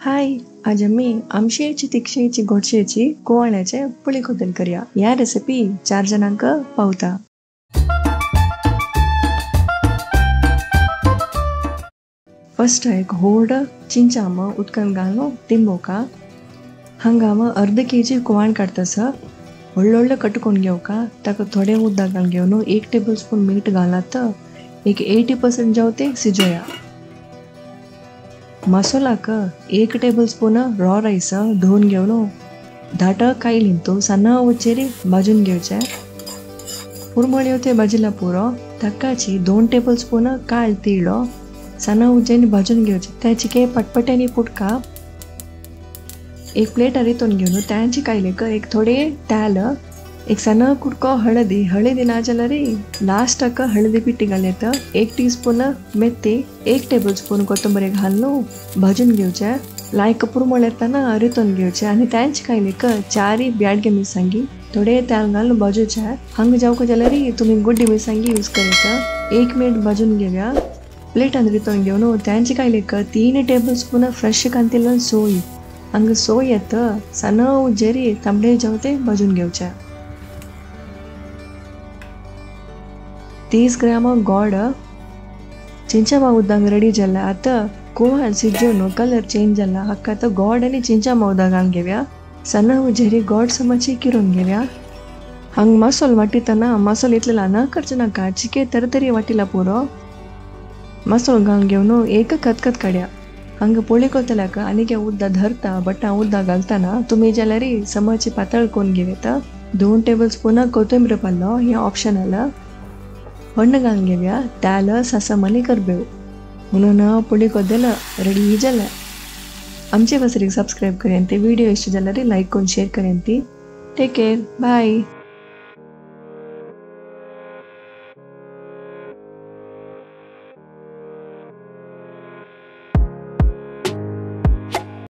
हाय, आज आमी आमशेची तिखशेची गोडशेची कुवाळ्याचे पुळी कोदल करया। ह्या रेसिपी 4 जणांक पावता। फर्स्ट एक होड चिंचाम उदकान घालून तिंबोका। हांगा अर्द केजी कुवाण काडतास, व्हडलो व्हडलो कटकोन घेवका, ताका थोडे उदक घालून घेवन 1 टेबल स्पून मीठ घालात, एक 80% जाव ते सिजोया। मसालाक 1 टेबल स्पून रॉ रायस धुवन घेवन धाट कायलींत सಣ್ಣ उचेरी भाजून घेवचे। पुरमळ्यो ते भाजिला पुरो ताकाची 2 टेबल स्पून काळ तिळो सಣ್ಣ उज्जैनी भाजून घेवचे। त्याची पटपट्यानी पुटका एक प्लेट रितून घेवन त्यांची कायलेक एक थोडे तेल, एक सಣ್ಣ कुटको हळदी, हळदी ना जाल्यार लास्टाक हळदी पिठी घालयत, 1 टी स्पून मेथी, 1 टेबल स्पून कोथंबीर घालून भाजून घेवचे। लायक पुरमळ येताना रितून घेवचे आनी त्यांची कायलेक 4 ब्याडगे मिरसांगी थोडे तेल घालून भाजूचे। हांगा जावक जाल्यार तुमी गुड्डी मिरसांगी यूज करता। 1 मिनिट भाजून घेवया। प्लेटान रितून घेवन त्यांची कायलेक 3 टेबल स्पून फ्रेश कांतिल्लो सोय, हांगा सोय येता सಣ್ಣ उज्जेरी तांबडे जावते भाजून घेवचे। 30 ग्राम गोड चिंचामा उदक रेडी जाला। आतां कुवाळ सिजोवन कलर चेंज जाला, हाका आतां गोड आनी चिंचामा उदक घालून घेवया। सಣ್ಣ उजेरी गोड समची किरून घेवया। हांगा मसालो वाटितना मसालो इतले ल्हान करचे नाका, चिके तरतरी वाटिला पुरो। मसालो घालून घेवन एक खतखत काडया। हांगा पोळी कोतल्याक आनीक उदक धरता बट उदक घालतना तुमी जाल्यार समची पातळ कोन घेवयता। 2 टेबल स्पून कोथिंबीर पालो हें ऑप्शनल। हण्ण घालून घेवया, तेल ससम आनी करबेव। म्हणून पुळी कोदल रेडी जालें। आमचे वसरीक सबस्क्रायब करेन, ते व्हिडिओ इश्ट जाल्यार लायक करून शेअर करेन। ती टेक केअर, बाय।